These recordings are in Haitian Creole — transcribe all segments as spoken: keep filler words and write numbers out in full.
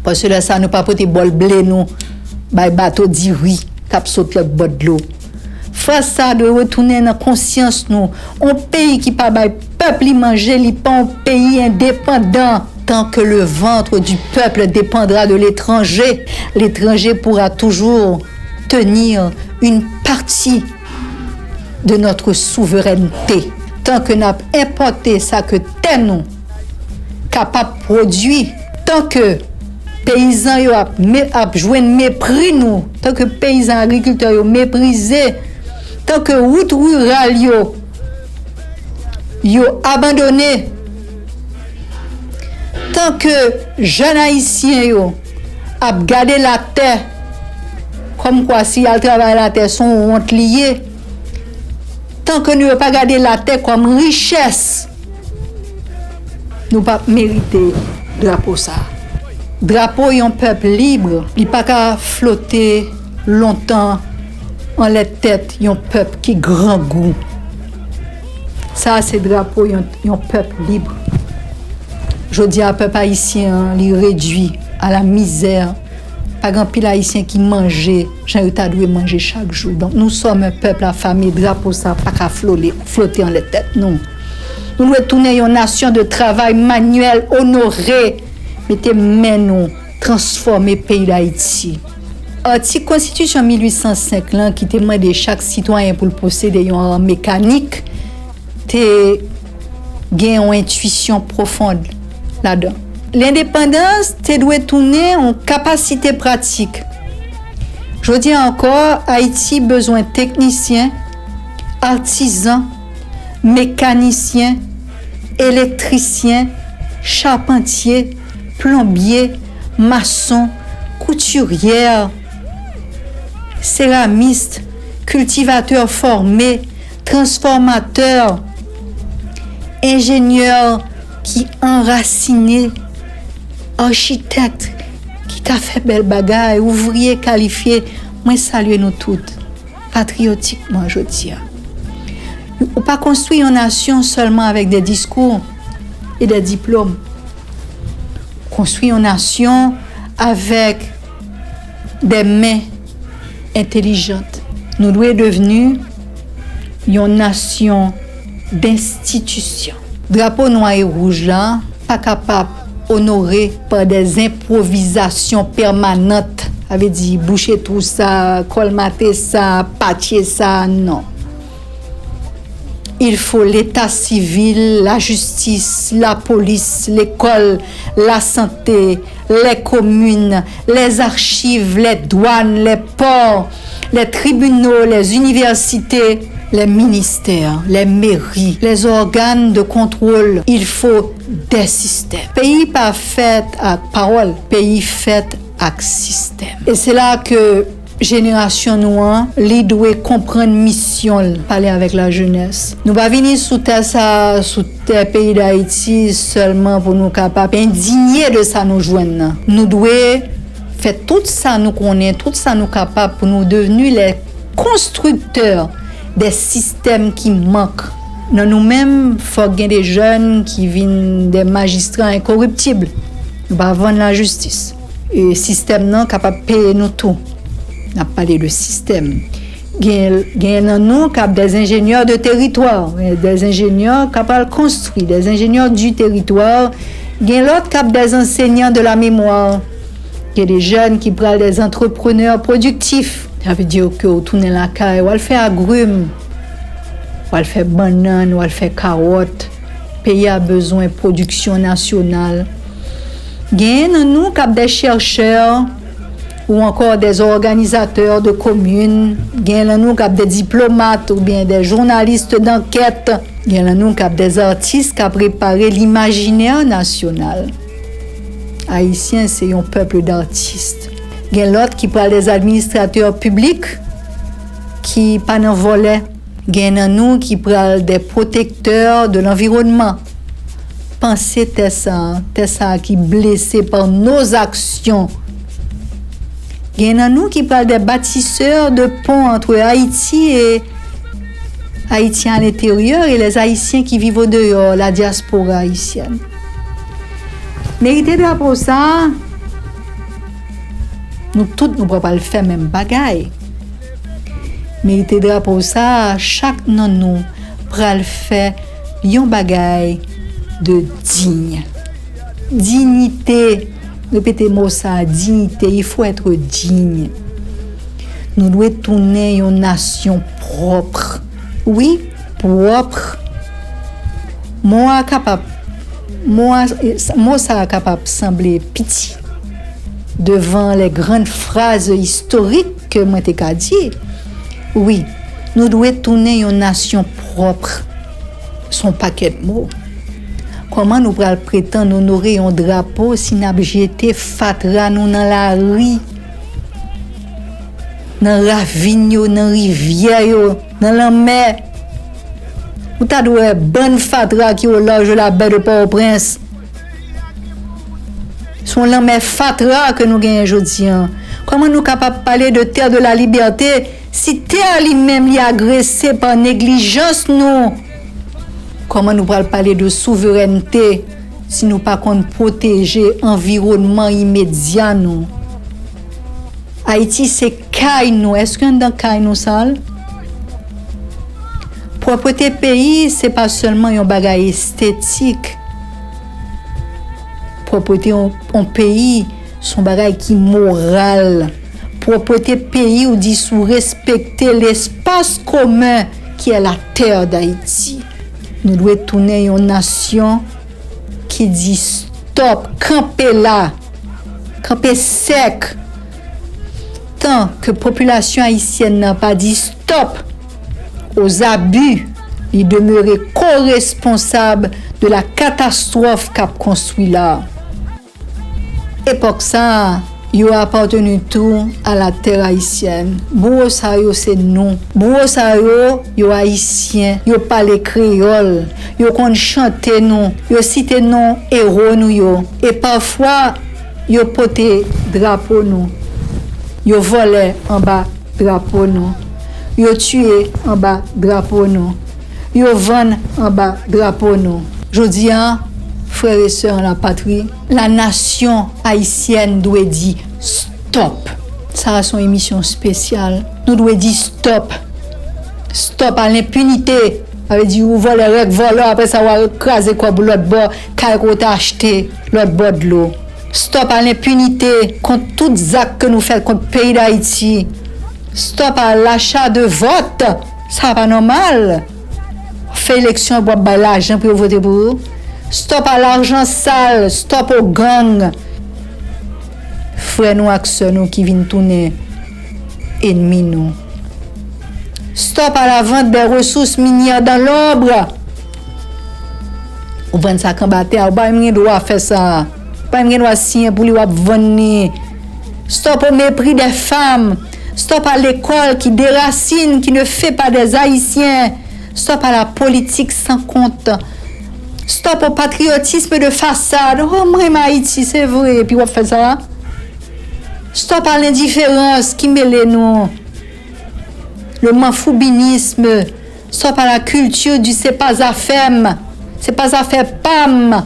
Paske lè sa a, nou pa pote bòl ble nou bay bato diri k ap sot lòt bò dlo. Fraz sa a dwe retounen nan konsyans nou. Yon peyi ki pa bay pèp li manje, li pa yon peyi endepandan. Tant que le ventre du peuple dépendra de l'étranger, l'étranger pourra toujours tenir une partie de notre souveraineté. Tan ke n ap enpòte sa ke tè nou kapab pwodui, tan ke peyizan yo ap, me, ap jwenn mepri nou, tan ke peyizan agrikiltè yo meprize, tan ke wout riral yo, yo abandone, tan ke jèn ayisyen yo ap gade latè kòmkwa si y al travay latè se yon wont li ye, tan ke nou yo pa gade latè kòm richès, nou p ap merite drapo sa a. Drapo yon pèp lib, li pa ka flote lontan anlè tèt yon pèp ki grangou. Sa a se drapo yon, yon pèp lib. Jodi a, pèp ayisyen an, li redui a la mizè. Pa gen anpil Ayisyen ki manje jan yo ta dwe manje chak jou. Donk, nous sommes un peuple affamé. Drapo sa a pa ka flole, flote anlè tèt nou. Nou dwe tounen yon nasyon de travay manyèl, onore, mete men nou, transfòme peyi Dayiti. Atik Konstitisyon mil uit san senk lan ki te mande chak sitwayen pou l posede yon arm mekanik te gen yon entwisyon pwofon ladan. Lendepandans te dwe tounen yon kapasite pratik. Jodi a ankò, Ayiti bezwen teknisyen, atizan, mekanisyen, elektrisyen, chapantye, plonbye, mason, koutiryè, seramis, kiltivatè fòme, transfòmatè, enjenyè ki anrasine, achitèk ki ka fè bèl bagay, ouvriye kalifye. Mwen salye nou tout patriyotikman jodi a. Ou pa konstwi yon nasyon sèlman avèk de diskou e de diplòm. Konstwi yon nasyon avèk de men entelijant. Nou dwe devni yon nasyon denstitisyon. Drapo nwa e wouj la pa kapab onore pa de enpwovizasyon pèmanant, sa vle di bouche twou sa, kòlmate sa, patye sa, non. Il faut l'état civil, la justice, la police, l'école, la santé, les communes, les archives, les douanes, les ports, les tribunaux, les universités, les ministères, les mairies, les organes de contrôle. Il faut des systèmes. Peyi pa fèt ak pawòl, peyi fèt ak sistèm. E se la ke jenerasyon nou an, li dwe konprann misyon l, pale avèk lajenès. Nou pa vini sou tè sa, sou tè peyi Dayiti sèlman pou nou kapab endinye de sa nou jwenn nan. Nou dwe fè tout sa nou konnen, tout sa nou kapab pou nou devni lè konstriktè de sistèm ki mank. Nan nou menm, fòk gen de jèn ki vin de majistra enkoriptib. Nou pa vann lajistis. E sistèm nan kapab peye nou tou. N ap pale de sistèm. Gen, gen nan nou k ap des ingénieurs de territoire, des ingénieurs k ap al konstwi, des ingénieurs du territoire. Gen lòt k ap des enseignants de la mémoire. Gen de jèn ki pral des entrepreneurs productifs. Sa vle di ke w tounen lakay, w al fè agrim, w al fè bannann, w al fè kawòt. Peyi a bezwen pwodiksyon nasyonal. Genyen nan nou k ap des chercheurs ou encore des organisateurs de communes. Genyen nan nou k ap des diplomates oubyen des journalistes d'enquête. Genyen nan nou k ap des artistes k ap repare limajinè nasyonal. Ayisyen se yon pèp datis. Gen lòt ki pral des administrateurs publics ki pa nan vòlè. Gen nan nou ki pral des protecteurs de l'environnement. Panse tè sa, tè sa ki blese par nos actions. Gen nan nou ki pral des bâtisseurs de ponts entre Haïti et Haïtiens à l'intérieur et les Haïtiens qui vivent au dehors, la diaspora haïtienne. Merite drapo sa, Nou tout nou pa pral fè menm bagay. Merite drapo sa a, chak nan nou pral fè yon bagay de diy. Diyite, repete mo sa a, diyite, il faut être digne. Nou dwe tounen yon nasyon pwòp. Wi, pwòp. Mo a kapab, mo a, mo sa a kapab sanble piti devan les grandes phrases historiques ke mwen te ka di. Wi, nou dwe tounen yon nasyon pwòp. Se yon pakèt mo. Kòman nou pral pretann onore yon drapo si n ap jete fatra nou nan lari, nan ravin yo, nan rivyè yo, nan lanmè? Ou ta dwe wè bann fatra ki o large de la baie de Port-au-Prince. Se yon lanmè fatra ke nou genyen jodi a. Kòman nou kapab pale de terre de la liberté si tè a li menm li agrese pa neglijans nou? Kòman nou pral pale de souverènte si nou pa konn pwoteje anviwònman imedya nou? Ayiti se kay nou. Èske anndan kay nou sal? Pwòpte peyi, se pa sèlman yon bagay estetik. Pwòpte yon, yon peyi, se yon bagay ki moral. Pwòpte peyi w di si w respekte lespas komen ki è la tè dayiti. Nou dwe tounen yon nasyon ki di stòp, kanpe la, kanpe sèk. Tan ke popilasyon ayisyèn nan pa di stòp aux abus, li demere koresponsab de la katastwòf k ap konstwi la. Epòk sa a, yo apateni tou a la terre haïtienne. Bouwo sa yo se nou. Bouwo sa yo, yo ayisyen, yo pale kreyòl, yo konn chante nou, yo site non ewo nou yo. E pafwa, yo pote drapo nou. Yo vòlè anba drapo nou. Yo tiye anba drapo nou. Yo vann anba drapo nou. Jodi a, frères et sœurs en la patrie, la nation haïtienne dwe di stop. Sa a se yon emisyon espesyal. Nou dwe di stop. Stop à l'impunité. Sa vle di ou vòlè rèk vòlè, apre sa w al kraze kòb ou lòt bò, kay ke w te achte lòt bò dlo. Stop à l'impunité kont tout zak ke nou fè kont peyi Dayiti. Stop à l'achat de vote. Sa pa nòmal. Fè eleksyon pou w ap bay lajan pou yo vote pou ou. Stop à l'argent sale, stop aux gangs. Frè nou ak sè nou ki vin tounen enmi nou. Stop à la vente des ressources minières dans l'ombre. Ou vann sa k anba tè a, ou pa menm gen dwa fè sa. Ou pa menm gen dwa siyen pou li, w ap vann li. Stop au mépris des femmes. Stop à l'école qui déracine, qui ne fait pas des Haïtiens. Stop à la politique sans compte. Stop au patriotisme de façade. Oh, m renmen Ayiti, se vre, epi w ap fè sa. Stop à l'indifférence ki mele nou. Le manfoubinisme. Stop à la culture du se pa zafè m. Se pa zafè pa m.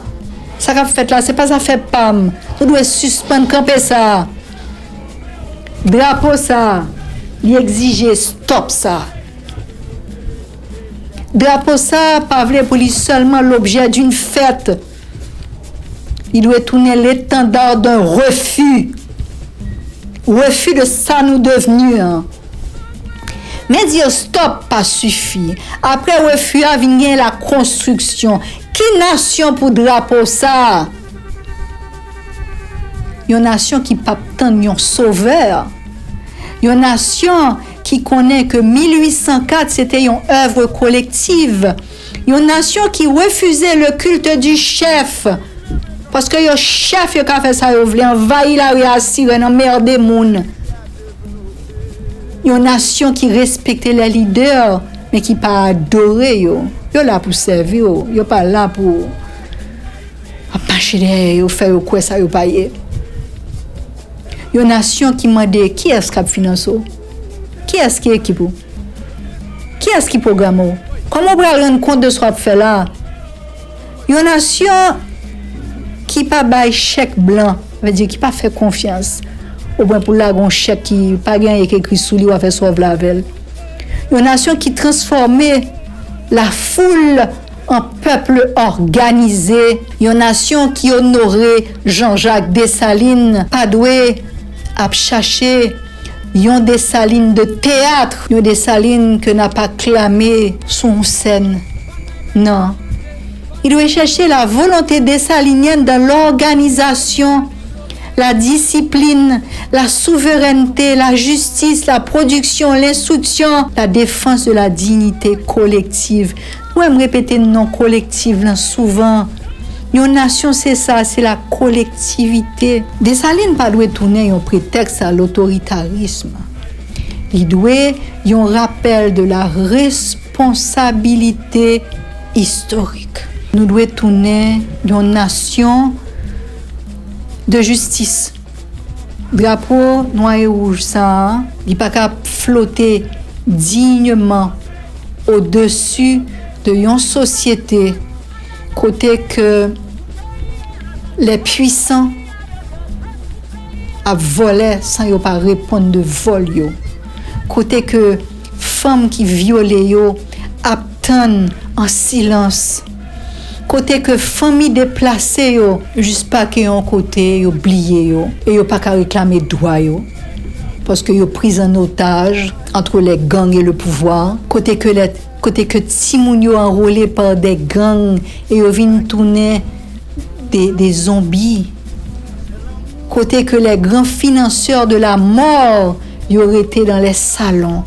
Sa k ap fèt la, se pa zafè pa m. Nou dwe sispann kanpe sa. Drapo sa, li egzije stop sa. Drapo sa pa vle pou li sèlman l'objet d'une fête. Li dwe tounen l'étendard d'un refus. Refus de sa nou devni an. Men di stop pa sifi. Apre refi a vin gen la konstriksyon. Ki nasyon pou drapo sa? Yon nasyon ki p ap tann yon sovè. Yon nasyon ki konnen ke mil uit san kat se te yon èv kolektiv. Yon nasyon ki refize le culte du chef. Paske yo chèf, yo ka fè sa yo vle, anvayi lari a sirèn, anmède moun. Yon nasyon ki respekte les leaders, men ki pa adore yo. Yo la pou sèvi w, yo pa la pou ap mache dèyè yo, fè yo kwè sa yo pa ye. Yon nasyon ki mande kiyès k ap finanse w? Kiyès ki ekip ou? Kiyès ki pwograme w? Kòman w pral rann kont de sa w ap fè la? Yon nasyon ki pa bay chèk blan, vle di ki pa fè konfyans. opwen pou lage yon chèk ki pa gen anyen ki ekri sou li, w a fè sa w vle avè l. Yon nasyon ki transfòme lafoul an pèp òganize, yon nasyon ki onore Jean-Jacques Dessalines pa dwe ap chache yon Dessalines de théâtre, yon Dessalines ke n ap aklame sou yon sèn. Non. Il doit chercher la volonté dessalinienne dans l'organisation, la discipline, la souveraineté, la justice, la production, l'instruction, la défense de la dignité collective. Ou wè m repete non kolektif lan souvan. Yon nasyon se sa, se la kolektivite. Desalin pa dwe tounen yon pretèks a lotoritarism. Li dwe yon rapèl de la responsabilite istorik. Nou dwe tounen yon nasyon de jistis. Drapo nwa e wouj sa a, li pa ka flote dinyman odesi de yon sosyete kote ke les puissants ap vòlè san yo pa reponn de vòl yo, kote ke fanm ki vyole yo ap tann an silans, kote ke fanmi deplase yo jis pake yon kote yo bliye yo e yo pa ka reklame dwa yo, paske yo priz an otaj entre les gangs et le pouvoir, kote ke les kote ke timoun yo anwole pa de gang e yo vin tounen de, de zonbi, kote ke les grands financiers de la mort yo rete dans les salons.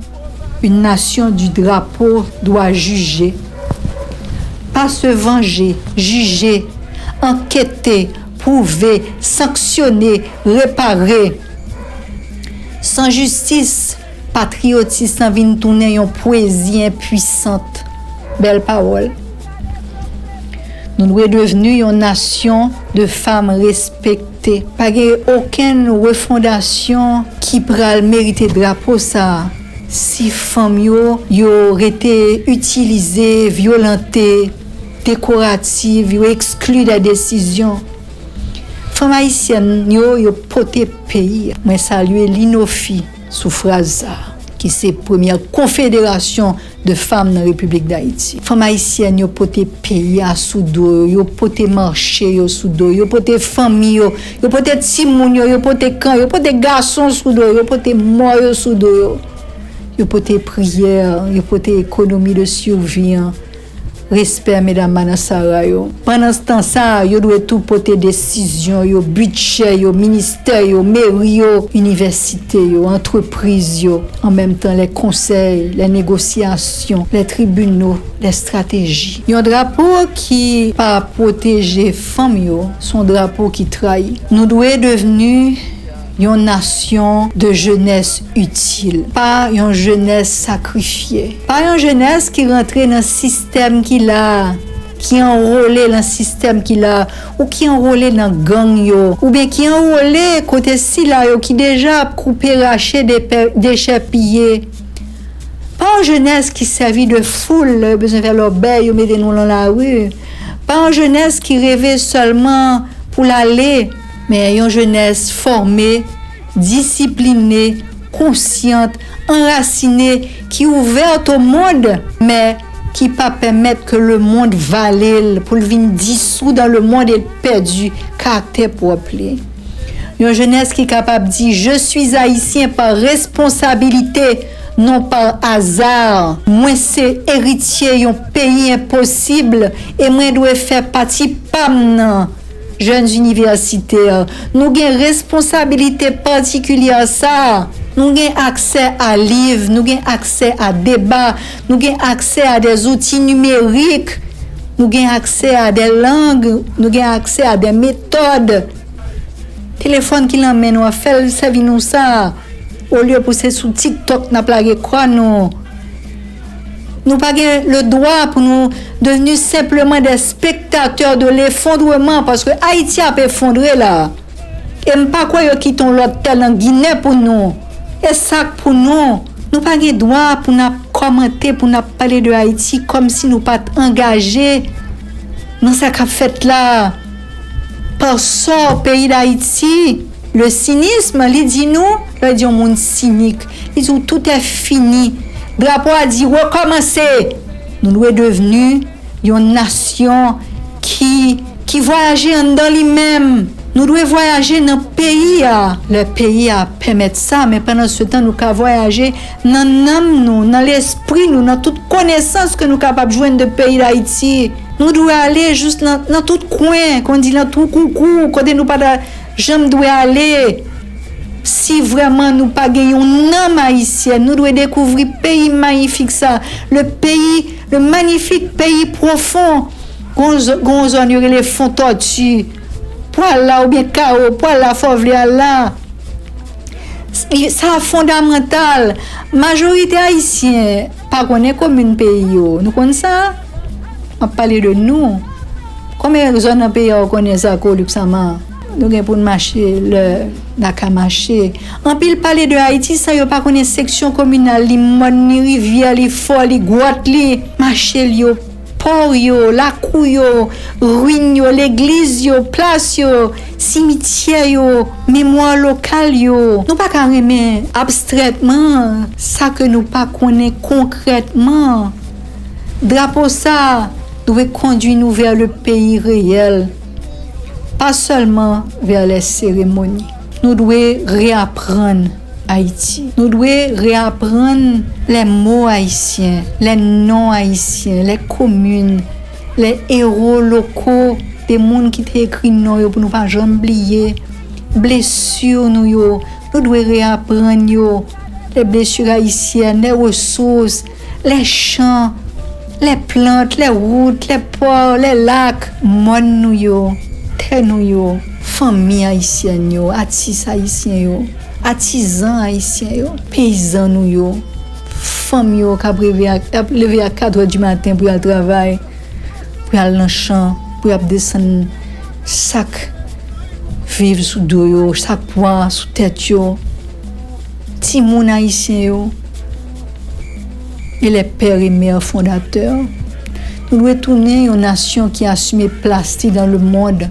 Une nation du drapeau doit juger, pas se venger, juger, enquêter, prouver, sanctionner, réparer. San jistis, patriyotis lan vin tounen yon pwezi enpwisant. Bèl pawòl. Nou dwe devni yon nasyon de fanm respekte. Pa gen okenn refondasyon ki pral merite drapo sa a si fanm yo, yo rete itilize, vyolante, dekorativ, yo ekskli de desizyon. Fanm ayisyèn yo, yo pote peyi a. Mwen salye Linofi sou fraz sa a, ki se premyè konfederasyon de fanm nan Repiblik Dayiti. Fanm ayisyèn yo pote peyi a sou do yo, yo pote mache yo sou do yo, yo pote fanmi yo, yo pote timoun yo, yo pote kan, yo pote gason sou do yo, yo pote mò yo sou do yo. Yo pote priyè, yo pote ekonomi de sivi an. Respè medam Manassara yo. Pandan tan sa a, yo dwe tou pote desizyon yo, bidjè yo, ministè yo, meri yo, inivèsite yo, antrepriz yo, an menm tan les conseils, les négociations, les tribunaux, les stratégies. Yon drapo ki pa pwoteje fanm yo, se yon drapo ki trayi. Nou dwe devni yon nasyon de jenès itil, pa yon jenès sakrifye, pa yon jenès ki rantre nan sistèm ki la a, ki anwole nan sistèm ki la a, ou ki anwole nan gang yo, oubyen ki anwole kote sila yo ki deja ap koupe rache, depè-, dechèpiye. Pa yon jenès ki sèvi de foul lè yo bezwen fè lòbèy, yo mete nou nan lari. Pa yon jenès ki reve sèlman pou l ale, men yon jenès fòme, disipline, konsyant, anrasine, ki ouvèt o mond, men ki pa pèmèt ke lemonn vale l, pou l vin disou dan lemonn e l pèdi karaktè pwòp li. Yon jenès ki kapab di, je suis haïtien par responsabilité, non par hasard. Mwen se eritye yon peyi enposib e mwen dwe fè pati pa m nan. Jèn inivèsitè, nou gen responsabilite patikilyè sa a. Nou gen aksè a liv, nou gen aksè a deba, nou gen aksè a de zouti nimerik, nou gen aksè a de lang, nou gen aksè a de metòd. Telefòn ki nan men nou a fè l sèvi nou sa. Olye pou se sou TikTok n ap lage kò nou. Nou pa gen le dwa pou nou devni senpleman de spektatè de lefondreman, paske Ayiti ap efondre la. E m pa kwè yo kite yon lòt tè nan Ginen pou nou. E sa k pou nou. Nou pa gen dwa pou n ap kòmante, pou n ap pale de Ayiti kòmsi nou pa t angaje nan sa k ap fèt la. Pasò peyi Dayiti, Le cynisme, li di nou, lè di yon moun sinik, li di w tout è fini. Drapo a di rekòmanse. Nou dwe devni yon nasyon ki, ki vwayaje anndan li menm. Nou dwe vwayaje nan peyi a, lè peyi a pèmèt sa, men pandan se tan nou ka vwayaje nan nanm nou, nan lespri nou, nan tout konesans ke nou kapab jwenn de peyi Dayiti. Nou dwe ale jis nan, nan tout kwen, kon di nan twou koukou, kote nou pa ta janm dwe ale. Si vrèman nou pa gen yon nanm ayisyèn, nou dwe dekouvri peyi mayifik sa, le peyi, le magnifique pays profond. Gon z-, gon zòn yo rele Fon Tòti. Pou al la oubyen Kawo, pou al la fò w vle al la. Sa fondamantal. Majorite ayisyen pa konnen komin peyi yo. Nou konn sa? M ap pale de nou. Konbyen zòn nan peyi a w konnen sa, Koluk Sama? Nou gen pou n mache lè n a ka mache. Anpil pale de Ayiti san yo pa konnen seksyon kominal li, mòn li, rivyè li, fò li, gwòt li, mache l yo, pò yo, lakou yo, ruin yo, legliz yo, plas yo, simityè yo, memwa lokal yo. Nou pa ka renmen abstrètman sa ke nou pa konnen konkrètman. Drapo sa dwe kondui nou vè le peyi reyèl, pa sèlman vè lè seremoni. Nou dwe reaprann Ayiti. Nou dwe reaprann lè mo ayisyen, lè non ayisyen, lè komin, lè ewo loko, de moun ki te ekri non yo pou nou pa janm bliye, blesi nou yo, nou dwe reaprann yo, lè blesi ayisyèn, lè resous, lè chan, lè plant, lè wout, lè pò, lè lak, mòn nou yo, tè nou yo, fanmi ayisyèn yo, atis ayisyen yo, atizan ayisyen yo, peyizan nou yo, fanm yo k ap reve ak, ap leve a kat è di maten pou y al travay, pou y al nan chan, pou y ap desann sak viv sou do yo, sak pwa sou tèt yo, timoun ayisyen yo, e les pères et mères fondateurs. Nou dwe tounen yon nasyon ki asime plas li dans le monde.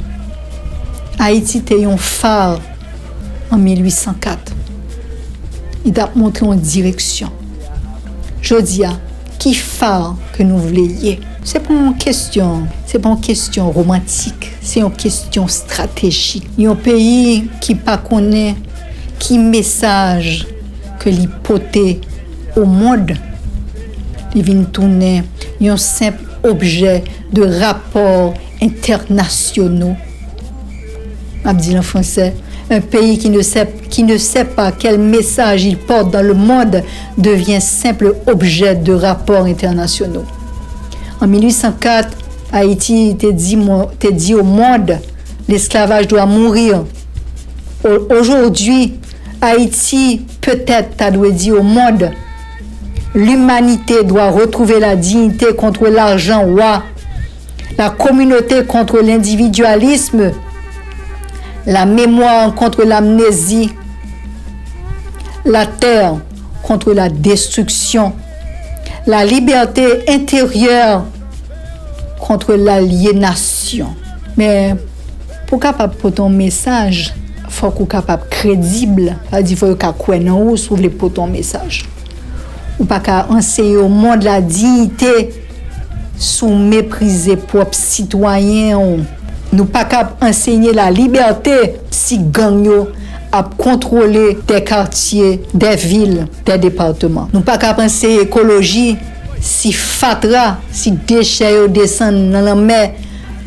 Ayiti te yon far an mil uit san kat. Li t ap montre yon direksyon. Jodi a, ki far ke nou vle ye? Se pa yon kesyon, se pa yon kesyon romantik, se yon kesyon estratejik. Yon peyi ki pa konnen ki mesaj ke li pote o mond, li vin tounen yon senp objè de rapò entènasyonal. M ap di l an fransè, un pays qui ne sait, qui ne sait pas quel message il porte dans le monde devient simple objet de rapports internationaux. An mil uit san kat, Ayiti te di, mo- te di au monde, l'esclavage doit mourir. Aujourd'hui, Ayiti petèt ta dwe di au monde, l'humanité doit retrouver la dignité contre l'argent roi, la communauté contre l'individualisme, la mémoire contre l'amnésie, la terre contre la destruction, la liberté intérieure contre l'aliénation. Men, pou w kapab pote yon mesaj, fòk ou kapab kredib. Sa vle di, fòk yo ka kwè nan ou si w vle pote yon mesaj. Ou pa ka anseye yon mond la diyite si w meprize pwòp sitwayen w. Nou pa ka ansenye la libète si gang yo ap kontwole de katye, de vil, de depatman. Nou pa ka ansenye ekoloji si fatra, si dechè yo desann nan lanmè,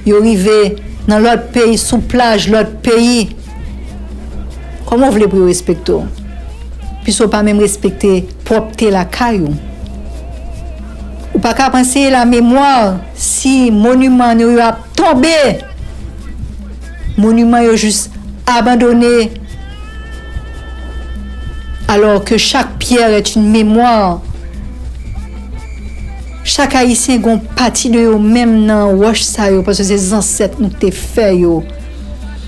yo rive nan lòt peyi, sou plaj lòt peyi. Kòman w vle pou yo respekte w? Piske w pa menm respekte pwòpte lakay ou. Ou pa ka ansenye la memwa si moniman nou yo ap tonbe. Moniman yo jis abandone, alors que chaque pierre est une mémoire. Chak Ayisyen gon pati de yo menm nan wòch sa yo, paske se zansèt nou te fè yo.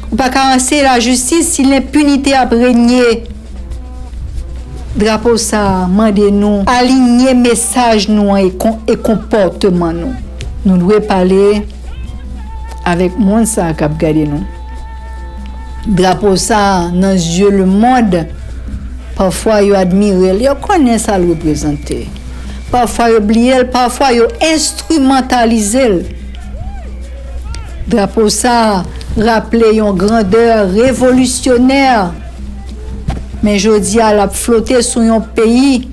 Ou pa ka ansenye lajistis si lenpinite ap renye. Drapo sa a mande nou alinye mesaj nou an e kon-, e konpòteman nou. Nou dwe pale avèk moun sa a k ap gade nou. Drapo sa a, nan zye lemonn, pafwa yo admire l, yo konnen sa l reprezante. Pafwa yo bliye l, pafwa yo enstrimantalize l. Drapo sa a raple yon grandè revolisyonè. Men jodi a, l ap flote sou yon peyi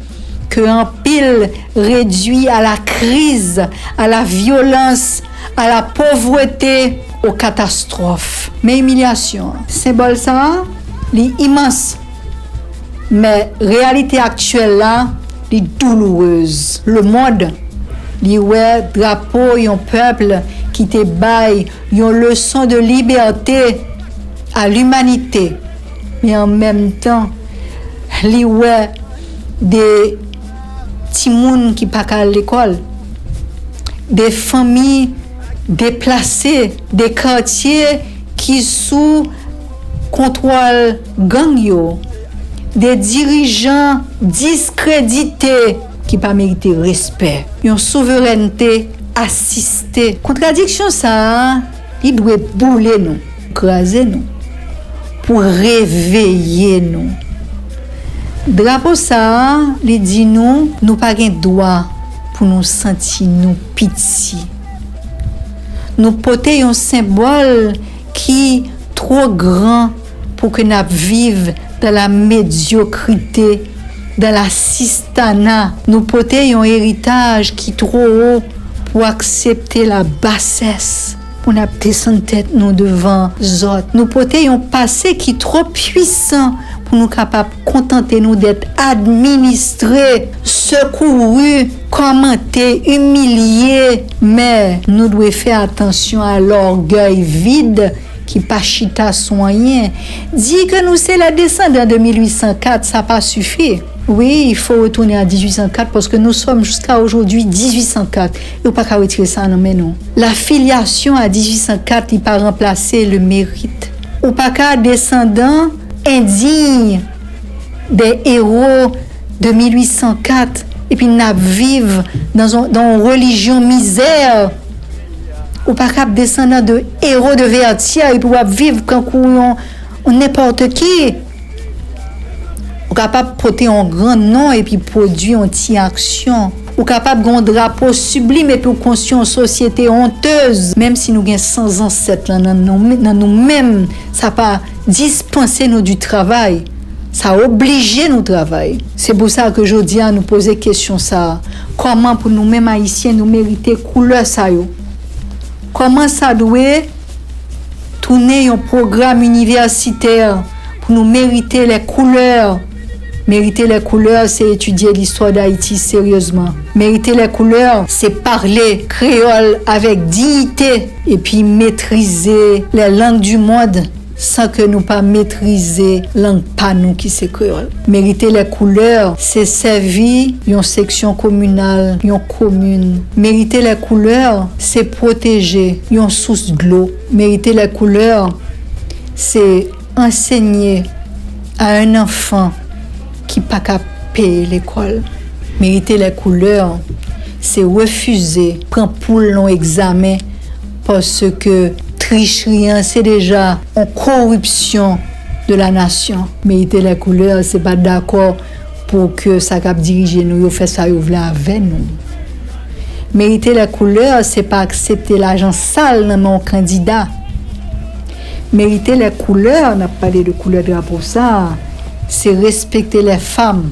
ke anpil redui à la crise, à la violence, à la pauvreté, aux catastrophes. Men imilyasyon an, senbòl sa a, li imans. Men reyalite aktyèl la, li doulourez. Lemonn, li wè drapo yon pèp ki te bay yon leson de liberté à l'humanité. Men an menm tan, li wè de timoun ki pa ka al lekòl, de fanmi deplase, de katye ki sou kontwòl gang yo, de dirijan diskredite ki pa merite respè. Yon souverènte asiste. Kontradiksyon sa a, li dwe boule nou, kraze nou, pou reveye nou. Drapo sa a, li di nou, nou pa gen dwa pou nou santi nou piti. Nou pote yon senbòl ki two gran pou ke n ap viv dans la médiocrité, dans l'assistanat. Nou pote yon eritaj ki two wo pou aksepte la bassesse, pou n ap desann tèt nou devan zòt. Nou pote yon pase ki twò pwisan pou nou kapab kontante nou dèt administre, sekouri, kòmante, imilye. Men, nou dwe fè atansyon a lògèy vid ki pa chita sou anyen. Di ke nou se les descendants de mil uit san kat, sa pa sifi. Oui, il faut retourner à dix-huit cent quatre parce que nous sommes jusqu'à aujourd'hui dix-huit cent quatre. E w pa ka retire sa nan men nou. L'affiliation à dix-huit cent quatre, li pa ranplase le mérite. Ou pa ka desandan indigne des héros de mil uit san kat, epi n ap viv dans un, dans yon relijyon mizè. Ou pa ka ap desandan de héros de Vertières epi w ap viv kankou yon, yon nenpòt ki. Ou kapab pote yon gran non epi pwodui yon ti aksyon. Ou kapab gen yon drapo siblim epi w konstwi yon sosyete ontez. Menm si nou gen san zansèt lan nan nou, nan nou menm, sa pa dispanse nou di travay. Sa oblije nou travay. Se pou sa ke jodi a nou poze kesyon sa a. Kòman pou nou menm Ayisyen nou merite koulè sa yo? Kòman sa dwe tounen yon pwogram inivèsitè pou nou merite les couleurs? Mériter les couleurs, c'est étudier l'histoire d'Haïti sérieusement. Mériter les couleurs, c'est parler créole avec dignité et puis maîtriser les langues du monde san ke nou pa metrize lang pa nou ki se kreyòl. Mériter les couleurs, se sèvi yon seksyon kominal, yon komin. Mériter les couleurs, se pwoteje yon sous dlo. Mériter les couleurs, se ansenye a yon anfan ki pa ka peye lekòl. Mériter les couleurs, se refize pran poul nan yon egzamen paske trichri an se deja yon koripsyon de la nation. Mériter les couleurs, se pa dakò pou ke sa k ap dirije nou yo fè sa yo vle avè nou. Mériter les couleurs, se pa aksepte lajan sal nan men yon kandida. Mériter les couleurs, n ap pale de koulè drapo sa a, se respekte les femmes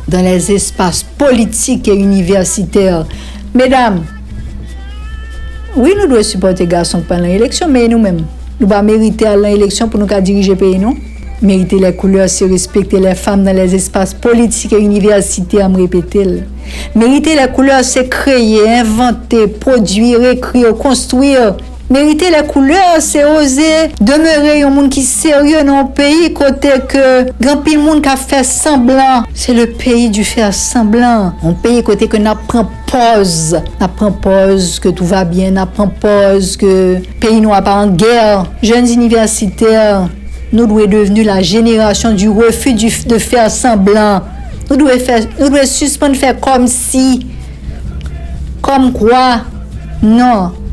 dans les espaces politiques et universitaires. Medam, wi, nou dwe sipòte gason k pral nan eleksyon, men e nou menm? Nou pa merite al nan eleksyon pou nou ka dirije peyi nou? Mériter les couleurs, se respekte les femmes dans les espaces politiques et universitaires, m repete l. Mériter les couleurs, se kreye, envante, pwodui, ekri, konstwi. Mériter les couleurs, se oze demere yon moun ki serye nan yon peyi kote ke gen anpil moun k ap fè sanblan. C'est le pays du faire semblant. Yon peyi kote ke n ap pran pòz. N ap pran pòz ke tout va bien, n ap pran pòz ke peyi nou a pa an gè. Jeunes universitaires, nous devons devenir la génération du refus du, de faire semblant. Nou dwe fè, nou dwe sispann fè kòmsi, kòmkwa. Non.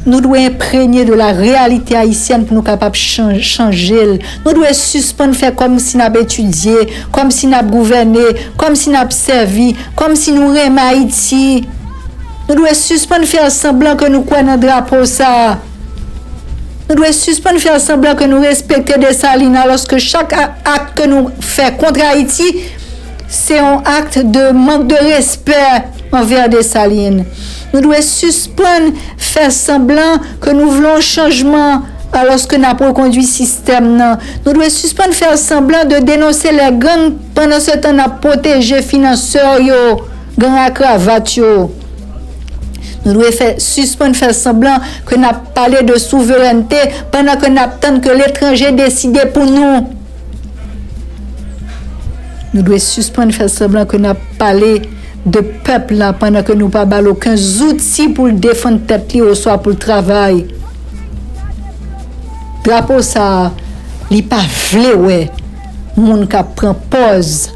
Nou dwe enprenye de la réalité haïtienne pou nou kapab chan-, chanje l. Nou dwe sispann fè kòmsi n ap etidye, kòmsi n ap gouvène, kòmsi n ap sèvi, kòmsi nou renmen Ayiti. Nou dwe sispann fè sanblan ke nou kwè nan drapo sa a. Nou dwe sispann fè sanblan ke nou respekte Desalin, alòske chak a-, ak ke nou fè kont Ayiti, se yon ak de mank de respè anvè Desalin. Nou dwe sispann fè sanblan ke nou vle yon chanjman alòske n ap rekondui sistèm nan. Nou dwe sispann fè sanblan de denonse lè gang pandan se tan n ap pwoteje finansè yo, gang a kravat yo. Nou dwe fè, sispann fè sanblan ke n ap pale de souverènte pandan ke n ap tann ke letranje deside pou nou. Nou dwe sispann fè sanblan ke n ap pale de pèp la pandan ke nou pa ba l okenn zouti pou l defann tèt li oswa pou l travay. Drapo sa a, li pa vle wè moun k ap pran pòz.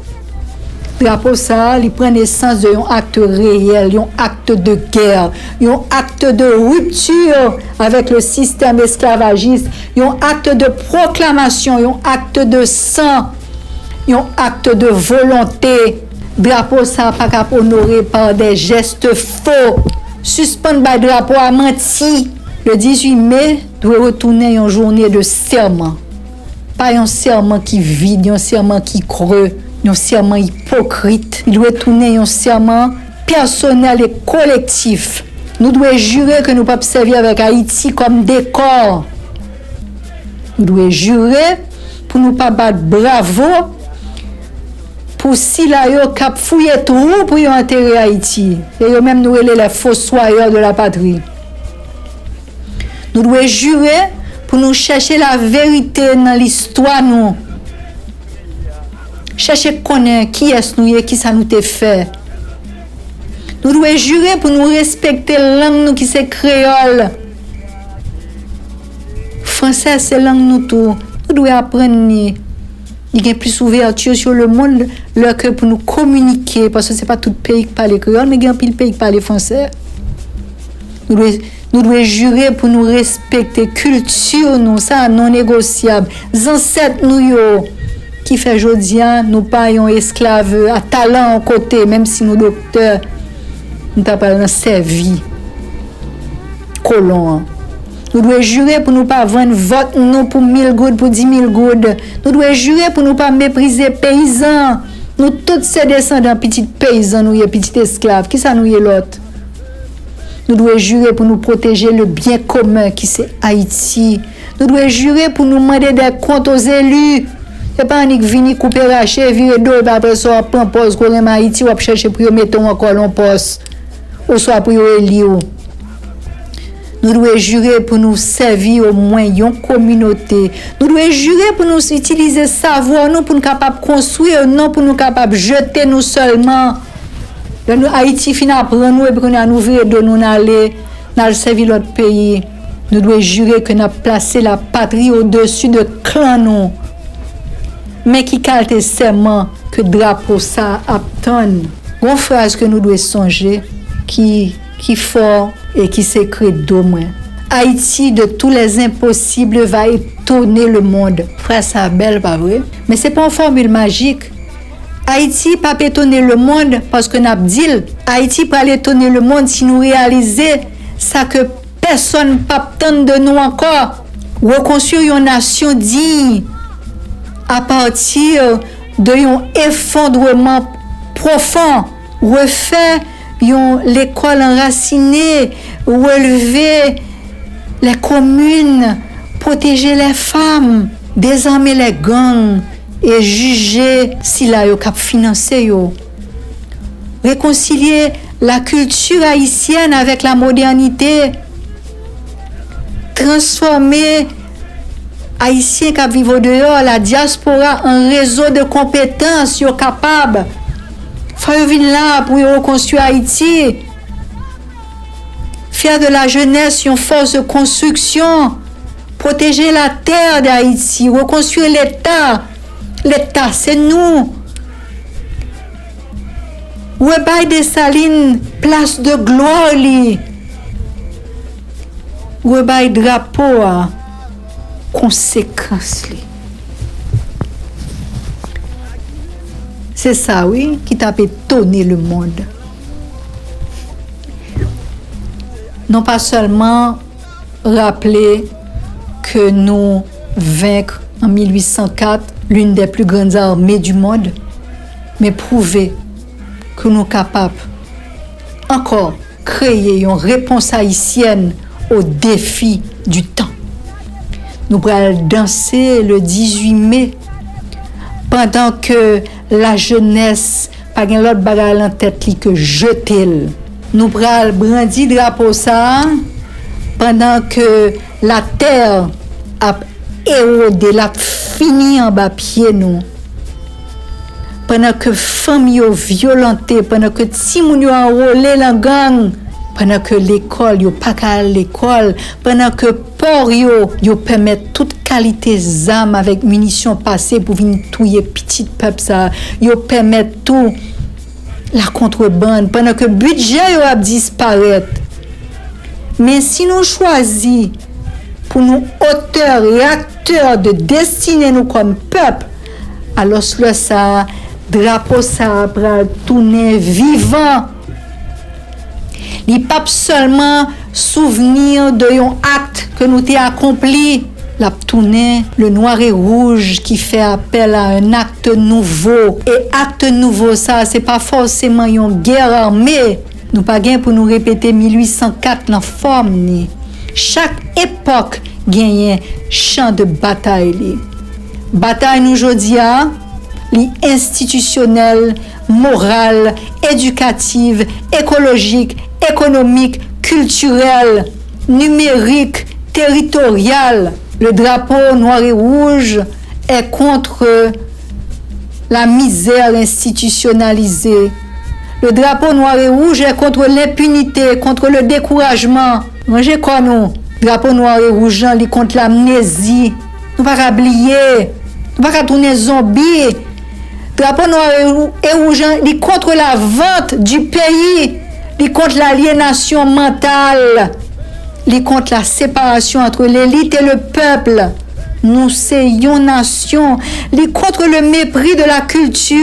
Drapo sa a, li pran nesans de yon akte reyèl, yon akte de gè, yon akte de ripti avèk le sistèm esklavajis, yon akte de pwoklamasyon, yon akte de san, yon akte de volonte. Drapo sa a pa ka ap onore pa de jès fo. Sispann bay drapo a manti. Le dizuit me dwe retounen yon jounen de sèman. Pa yon sèman ki vid, yon sèman ki kre, yon sèman ipokrit. Li dwe tounen yon sèman pèsonèl e kolektif. Nou dwe jire ke nou p ap sèvi avèk Ayiti kòm dekò. Nou dwe jire pou nou pa bat bravo pou sila yo k ap fouye twou pou yo antere Ayiti. E yo menm nou rele les fossoyeurs de la patrie. Nou dwe jire pou nou chèche laverite nan listwa nou. Chèche konnen kiyès nou ye, kisa nou te fè. Nou dwe jire pou nou respekte lang nou ki se kreyòl. Fransè se lang nou tou. Nou dwe aprann li. Li gen plis ouvèti sur le monde lè ke pou nou kominike, paske se pa tout peyi ki pale kreyòl, men gen anpil peyi ki pale fransè. Nou dwe, nou dwe jire pou nou respekte kilti nou, sa non negosyab. Zansèt nou yo, ki fè jodi a nou pa yon esklav a talan yon kote, menm si nou doktè, nou ta pral nan sèvi kolon an. Nou dwe jire pou nou pa vann vòt nou pou mil goud, pou di mil goud. Nou dwe jire pou nou pa meprize peyizan. Nou tout se desandan pitit peyizan nou ye, pitit esklav. Kisa nou ye lòt? Nou dwe jire pou nou pwoteje le byen komen ki se Ayiti. Nou dwe jire pou nou mande dè kont o zeli. Se pa annik vini koupe rache, vire do, epi apre sa w ap pran pòz ke w renmen Ayiti, w ap chèche pou yo mete w ankò nan yon pòs, oswa pou yo eli w. Nou dwe jire pou nou sèvi omwen yon kominote. Nou dwe jire pou nou itilize savwa nou pou n kapab konstwi, e non pou nou kapab jete nou sèlman. Lè nou, Ayiti fin aprann nou, epi kounye a nou vire do nou, n ale, n al sèvi lòt peyi. Nou dwe jire ke n ap plase lapatri odesi de klan nou. Men ki kalite sèman ke drapo sa a ap tann? Gon fraz ke nou dwe sonje ki, ki fò e ki se kredo mwen. Haïti, de tous les impossibles, va étonner le monde. Fraz sa a bèl, pa vre? Men se pa yon fòmil majik. Ayiti p ap etone lemonn paske n ap di l. Ayiti pral etone lemonn si nou reyalize sa ke pèsonn p ap tann de nou ankò. Rekonstwi yon nasyon diy apati de yon efondreman pwofon. Refè yon lekòl anrasine, releve lè komin, pwoteje lè fanm, dezame lè gang e jije sila yo k ap finanse yo. Rekonsilye lakilti ayisyèn avèk lamodènite. Transfòme Ayisyen k ap viv odeyò, la diaspora, an rezo de konpetans yo kapab. Fò yo vin la pou yo rekonstwi Ayiti. Fè de la jenès yon fòs de konstriksyon. Pwoteje la tè de Ayiti. Rekonstwi Leta. Leta, se nou. Rebay Desalin plas de glwa li. Rebay drapo a konsekans li. Se sa, wi, ki t ap etone lemonn. Non pa sèlman raple ke nou venk an mil uit san kat l'une des plus grandes armées du monde, men pwouve ke nou kapab ankò kreye yon repons ayisyèn au défi du temps. Nou pral danse le dizuit mai, pandan ke lajenès pa gen lòt bagay lan tèt li ke jete l. Nou pral brandi drapo sa a pandan ke latè ap erode, l ap fini anba pye nou. Pandan ke fanm yo vyolante, pandan ke timoun yo anwole lan gang, pandan ke lekòl yo pa ka al lekòl, pandan ke pò yo, yo pèmèt tout kalite zam avèk minisyon pase pou vin touye pitit pèp sa a, yo pèmèt tou lakontrebann, pandan ke bidjè yo ap disparèt. Men si nou chwazi pou nou otè e aktè de destine nou kòm pèp, alòs lè sa a, drapo sa a pral tounen vivan. Li p ap sèlman souvni de yon akt ke nou te akonpli, l ap tounen le noir et rouge ki fè apèl a un acte nouveau. E akt nouvo sa a, se pa fòseman yon gè ame. Nou pa gen pou nou repete mil uit san kat lan fòm ni. Chak epòk genyen chan de batay li. Batay nou jodi a, li enstitisyonèl, moral, edikatif, ekolojik, ekonomik, kiltirèl, nimerik, teritoryal. Le drapeau noir et rouge est contre la misère institutionnalisée. Le drapeau noir et rouge est contre l'impunité, contre le découragement. Ranje kò nou. Drapo nwa e wouj lan, li kont lamnezi. Nou pa ka bliye. Nou pa ka tounen zonbi. Drapo nwa e wou-, e wouj lan, li kont la vant di peyi. Li kont lalyenasyon mantal. Li kont la separasyon ant lelit e le pèp. Nou se yon nasyon. Li kont le mepri de la kilti,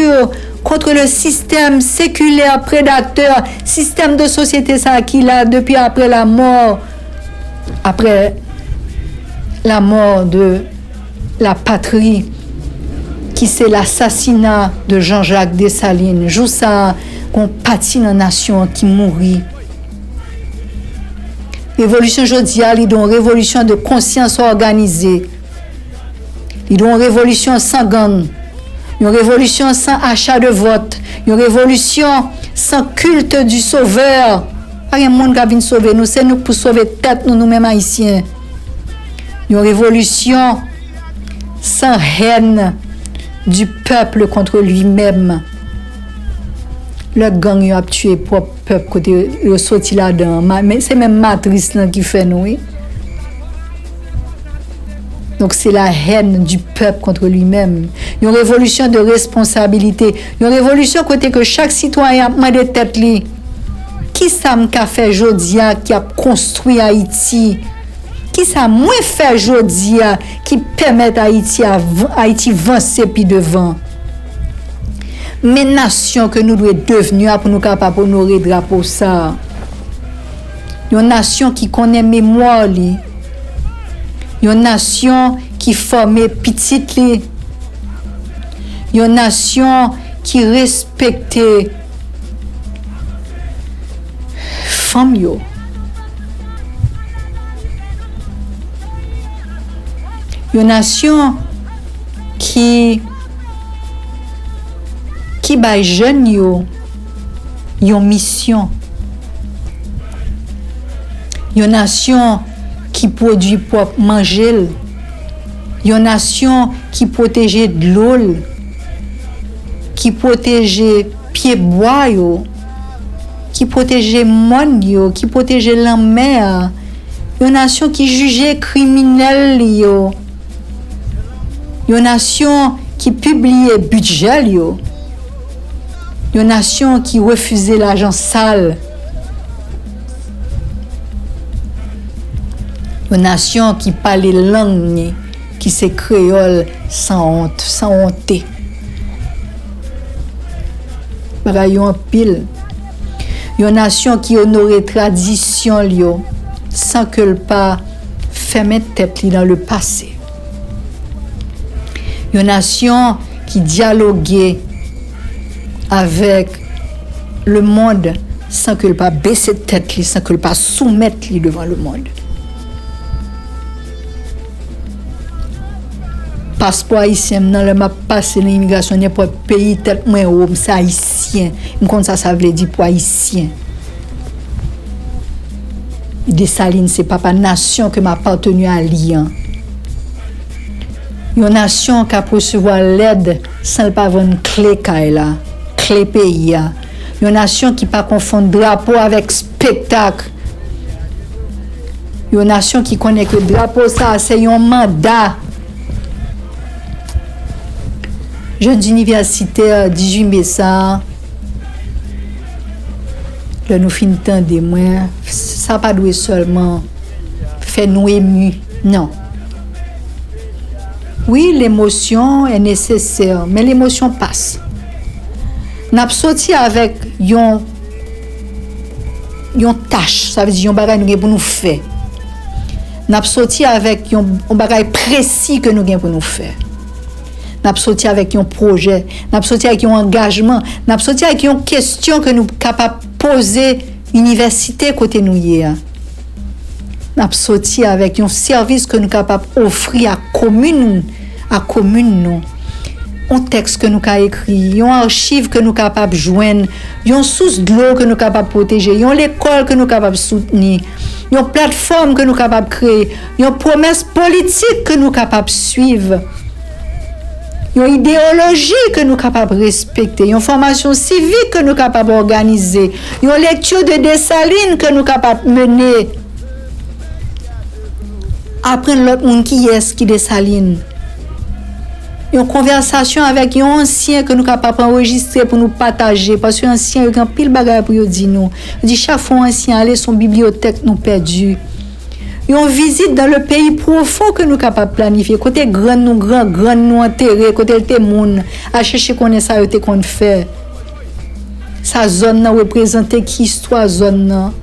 kont le sistèm sekilè predatè, sistèm de sosyete sa a ki la depi apre lamò, apre lamò de la patri, ki se lasasina de Jean-Jacques Dessalines. Jou sa a, gon pati nan nasyon an ki mouri. Revolisyon jodi a, li dwe yon revolisyon de konsyans òganize. Li dwe yon revolisyon san gang, yon revolisyon san acha de vòt, yon revolisyon san kilt di sovè. Pa gen moun k ap vin sove nou, se nou k pou sove tèt nou, nou menm Ayisyen. Yon revolisyon san haine du peuple contre lui-même. Lè gang yo ap tiye pwòp pèp kote yo soti ladan an, ma-, men se menm matris lan ki fè nou, wi. Donk, se la haine du peuple contre lui-même. Yon revolisyon de responsabilité. Yon revolisyon kote ke chak sitwayen ap mande tèt li, "Kisa m ka fè jodi a ki ap konstwi Ayiti? Kisa mwen fè jodi a ki pèmèt Ayiti a, Ayiti vanse pi devan?" Men nasyon ke nou dwe devni a pou nou kapab onore drapo sa a. Yon nasyon ki konnen memwa li. Yon nasyon ki fòme pitit li. Yon nasyon ki respekte fanm yo. Yon nasyon ki, ki bay jèn yo yon misyon. Yon nasyon ki pwodui pwòp manje l. Yon nasyon ki pwoteje dlo l, ki pwoteje pyebwa yo, ki pwoteje mòn yo, ki pwoteje lanmè a. Yon nasyon ki jije kriminèl li yo. Yon nasyon ki pibliye bidjè l yo. Yon nasyon ki refize lajan sal. Yon nasyon ki pale lang li, ki se kreyòl, san wont, san wonte. Bagay yo anpil. Yon nasyon ki onore tradisyon l yo san ke l pa fèmen tèt li dans le passé. Yon nasyon ki dyaloge avèk lemonn san ke l pa bese tèt li, san ke l pa soumèt li devan lemonn. Paspò ayisyen m nan, lè m ap pase nan imigrasyon nenpòt peyi, tèt mwen wo, m se ayisyen. M konn sa sa vle di pou ayisyen. Desalin se papa nasyon ke m apateni a li an. Yon nasyon k ap resevwa lèd san l pa vann kle kay la, kle peyi a. Yon nasyon ki pa konfonn drapo avèk spektak. Yon nasyon ki konnen ke drapo sa a se yon manda. Jèn inivèsitè dizuit me sa a, lè nou fin tande mwen, sa pa dwe sèlman fè nou emi, non. Wi, lemosyon è nesesè, men lemosyon pas. N ap soti avèk yon, yon tach, sa vle di yon bagay nou gen pou nou fè. N ap soti avèk yon, yon bagay presi ke nou gen pou nou fè. N ap soti avèk yon pwojè, n ap soti avèk yon angajman, n ap soti avèk yon kesyon ke nou kapab poze inivèsite kote nou ye a. N ap soti avèk yon sèvis ke nou kapab ofri a komin, a komin nou. Yon tèks ke nou ka ekri, yon achiv ke nou kapab jwenn, yon sous dlo ke nou kapab pwoteje, yon lekòl ke nou kapab soutni, yon platfòm ke nou kapab kreye, yon pwomès politik ke nou kapab swiv, yon ideyoloji ke nou kapab respekte, yon fòmasyon sivik ke nou kapab òganize, yon lekti de Desalin ke nou kapab mennen. Aprann lòt moun kiyès ki Desalin. Yon konvèsasyon avèk yon ansyen ke nou kapab anrejistre pou nou pataje, paske ansyen yo gen anpil bagay pou yo di nou. Yo di chak fwa yon ansyen ale, se yon bibliyotèk nou pèdi. Yon vizit dans le pays profond ke nou kapab planifye, kote grann nou, gran grann nou antere, kote l te moun, al chèche konnen sa yo te konn fè. Sa zòn nan reprezante, ki istwa zòn nan.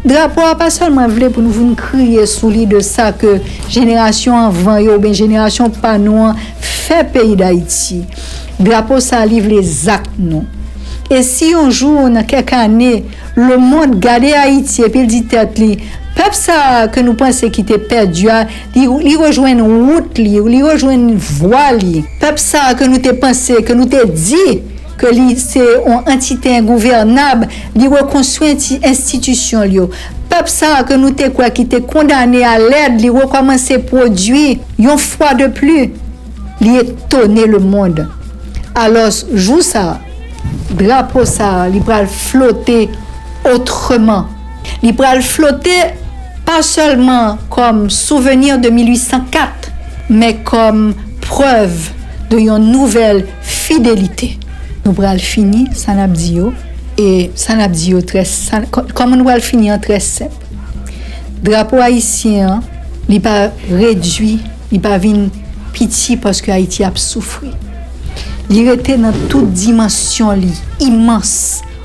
Drapo a pa sèlman vle pou nou vin kriye sou li de sa ke jenerasyon anvan yo oubyen jenerasyon pa nou an fè peyi Dayiti. Drapo sa a, li vle zak nou. E si yon jou, nan kèk ane, lemonn gade Ayiti epi l di tèt li, pèp sa a ke nou panse ki te pèdi a, li, li rejwenn wout li, li rejwenn vwa li. Pèp sa a ke nou te panse, ke nou te di, ke li se yon antite engouvènab, li rekonstwi ensti-, enstitisyon l yo. Pèp sa a ke nou te kwè ki te kondane a lèd, li rekòmanse pwodui yon fwa de pli, li etone lemonn. Alò, jou sa a, drapo sa a, li pral flote otreman. Li pral flote pa sèlman kòm souvenir de mil uit san kat, men kòm prèv de yon nouvèl fidelite. Nou pral fini sa n ap di yo, e sa n ap di yo trè, sa, kò-, kòman nou pral fini an trè senp. Drapo ayisyen an, li pa redui, li pa vin piti paske Ayiti ap soufri. Li rete nan tout dimansyon li, imans,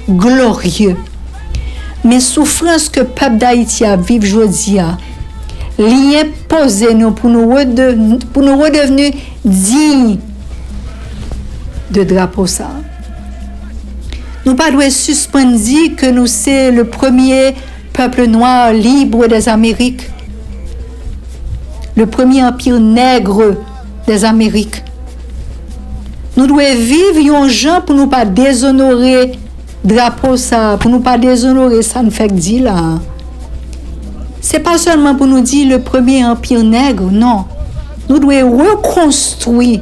glorye. Men soufrans ke pèp Dayiti ap viv jodi a, li enpoze nou pou nou rede-, pou nou redevni diy de drapo sa a. Nou pa dwe sispann di ke nou se le premier peuple noir libre des Amériques, le premier empire nègre des Amériques. Nou dwe viv yon jan pou nou pa dezonore drapo sa a, pou nou pa dezonore sa n fèk di la a. Se pa sèlman pou nou di le premier empire nègre, non. Nou dwe rekonstwi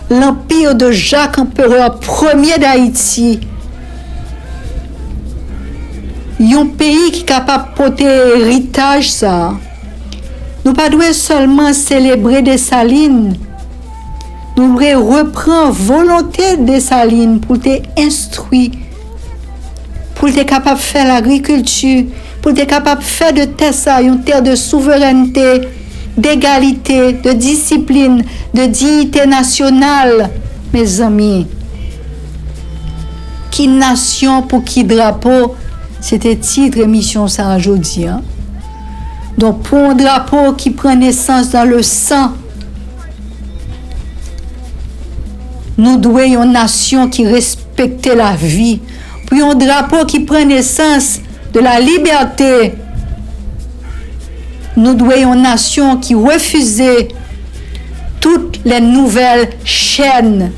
l'empire de Jacques Empereur premier d'Haïti. Yon peyi ki kapab pote eritaj sa a. Nou pa dwe sèlman selebre Desalin. Nou dwe repran volonte Desalin pou l te enstwi, pou l te kapab fè lagrikilti, pou l te kapab fè de tè sa a yon tè de souverènte, degalite, de disiplin, de diyite nasyonal. Mezanmi, ki nasyon pou ki drapo? Se te tit emisyon sa a jodi a. Donk, pou yon drapo ki pran nesans dans le sang, nou dwe yon nasyon ki respekte lavi. Pou yon drapo ki pran nesans de la libète, nou dwe yon nasyon ki refize tout lè nouvèl chèn.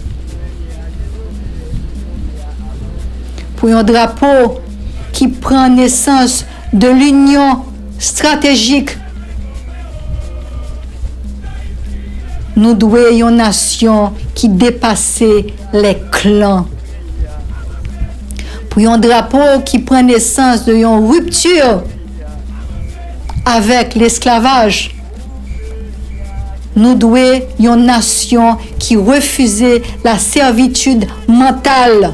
Pou yon drapo ki pran nesans de linyon estratejik, nou dwe yon nasyon ki depase lè klan. Pou yon drapo ki pran nesans de yon ripti avèk lesklavaj, nou dwe yon nasyon ki refize la sèvitid mantal,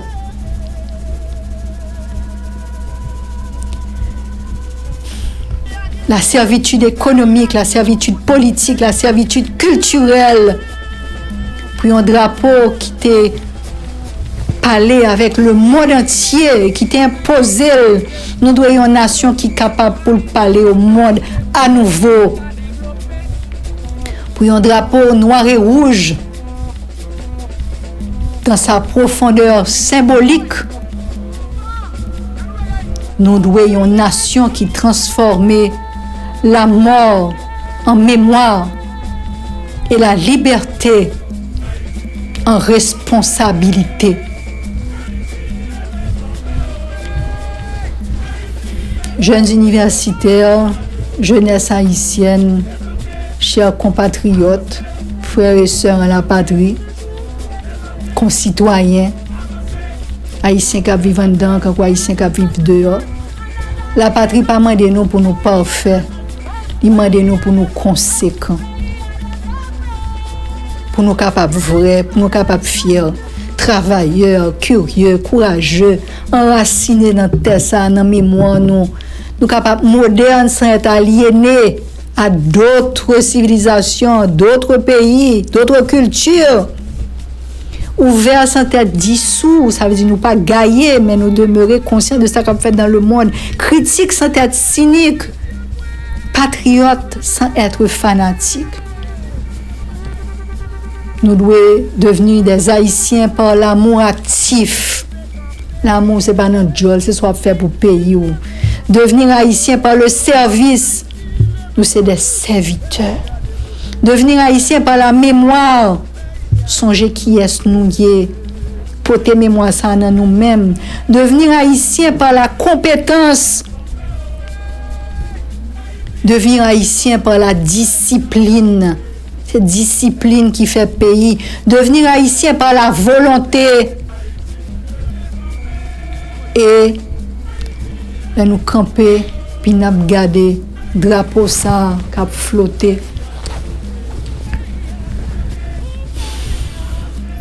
la sèvitid ekonomik, la sèvitid politik, la sèvitid kiltirèl. Pou yon drapo ki te pale avèk lemonn antye, ki te enpoze l, nou dwe yon nasyon ki kapab pou l pale o mond anouvo. Pou yon drapo nwa e wouj, dans sa profondeur symbolique, nou dwe yon nasyon ki transfòme lamò an memwa e la libète an responsabilite. Jeunes universitaires, jeunesse haïtienne, chers compatriotes, frères et sœurs en la patrie, konsitwayen ayisyen k ap viv anndan an kankou ayisyen k ap viv deyò. Lapatri pa mande nou pou nou pafè, li mande nou pou nou konsekan, pou nou kapab vrè, pou nou kapab fyè, travayè, kirye, kouraje, anrasine nan tè sa a, nan memwa nou. Nou kapab modèn san èt alyene à d'autres civilisations, d'autres pays, d'autres cultures. Ouvè san tèt disou, sa vle di nou pa gaye, men nou demere konsyan de sa k ap fèt dans le monde. Kritik san tèt sinik, patriyòt san èt fanatik. Nou dwe devni des Haïtiens par l'amour actif. Lanmou se pa nan djòl, se sa w ap fè pou peyi w. Devenir haïtien par le service. Nou se des serviteurs. Devenir haïtien par la mémoire. Sonje kiyès nou ye. Pote memwa sa a nan nou menm. Devenir haïtien par la compétence. Devenir haïtien par la discipline. Se disiplin ki fè peyi. Devenir haïtien par la volonté. E lè nou kanpe, pi n ap gade drapo sa a k ap flote,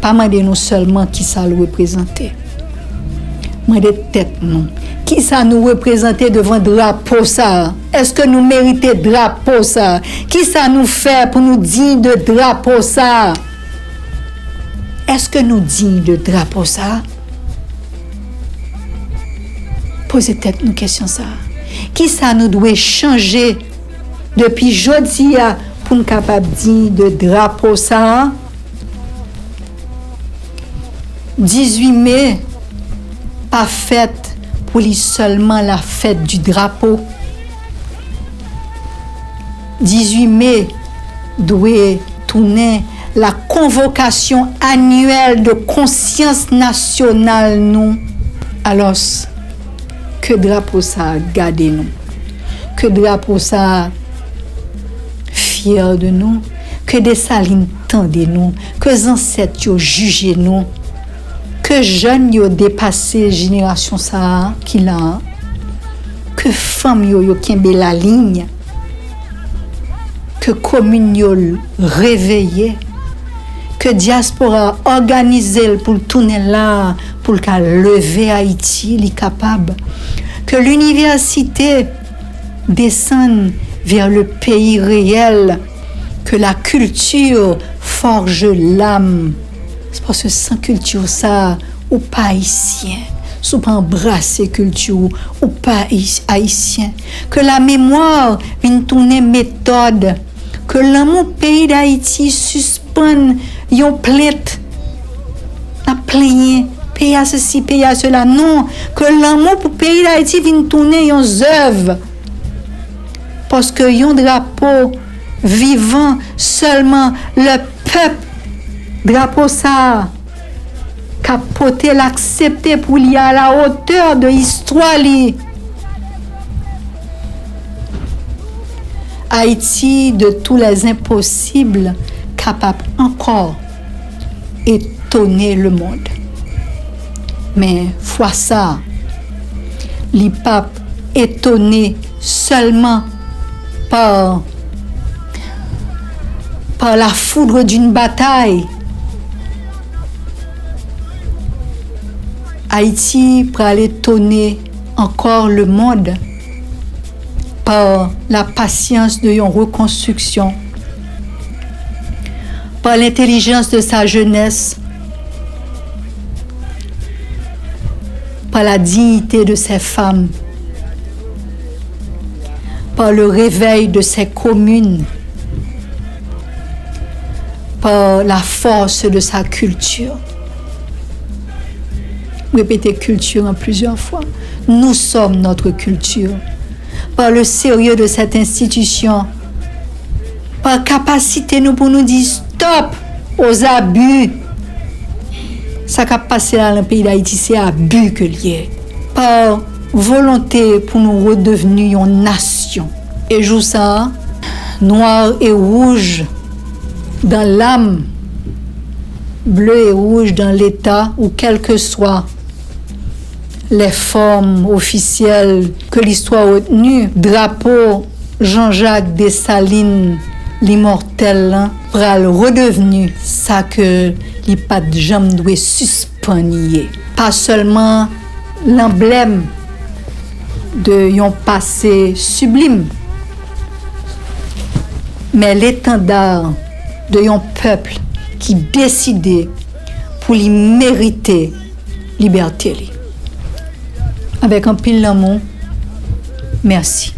pa mande nou sèlman kisa l reprezante. Mande tèt nou, kisa nou reprezante devan drapo sa a? Èske nou merite drapo sa a? Kisa nou fè pou nou diy de drapo sa a? Èske nou diy de drapo sa a? Poze tèt nou kesyon sa a. Kisa nou dwe chanje depi jodi a pou n kapab diy de drapo sa a? Dizuit me pa fèt pou li sèlman la fête du drapeau. Dizuit me dwe tounen la convocation annuelle de konsyans nasyonal nou. Alòs, ke drapo sa a gade nou. Ke drapo sa a fyè de nou. Ke Desalin tande nou. Ke zansèt yo jije nou. Ke jèn yo depase jenerasyon sa a ki la a. Ke fanm yo, yo kenbe laliy. Ke komin yo reveye. Ke dyaspora òganize l pou l tounen la a, pou l ka leve Ayiti, li kapab. Ke linivèsite Descendre vers le pays réel que la culture forge l'âme. Se paske san kilti sa, ou pa ayisyen. Si w pa anbrase kilti w, ou pa ayis- ayisyen. Ke la memwa vin tounen metòd. Ke lanmou peyi Dayiti sispann yon plent. N ap plenyen, peyi a sesi, peyi a sela. Non, ke lanmou pou peyi Dayiti vin tounen yon zèv. Paske yon drapo vivan sèlman lè pèp drapo sa a k ap pote l aksepte pou li à la hauteur de istwa li. Ayiti, de tous les impossibles, kapab ankò etone lemonn. Men fwa sa a, li p ap etone sèlman pa, pa la foudre d'une bataille. Ayiti pral etone ankò lemonn pa la pasyans de yon rekonstriksyon, pa lentèlijans de sa jenès, pa la diyite de sè fanm, pa le revèy de sè komin, pa la fòs de sa kilti. Répéter culture en plusieurs fois. Nous sommes notre culture. Par le sérieux de cette institution, par kapasite nou pou nou di stop aux abus. Sa k ap pase la nan peyi Dayiti, se abi ke l ye. Pa volonte pou nou redevni yon nasyon. E jou sa a, noir et rouge dans l'âme, bleu et rouge dans l'État, ou quel que soit les formes officielles que l'histoire a retenu, drapo Jean-Jacques Dessalines, limòtèl lan, pral redevni sa ke li pa t janm dwe sispann ye. Pa sèlman lanblèm de yon pase siblim, men letanda de yon pèp ki deside pou li merite libète li. Avèk anpil lanmou, mèsi.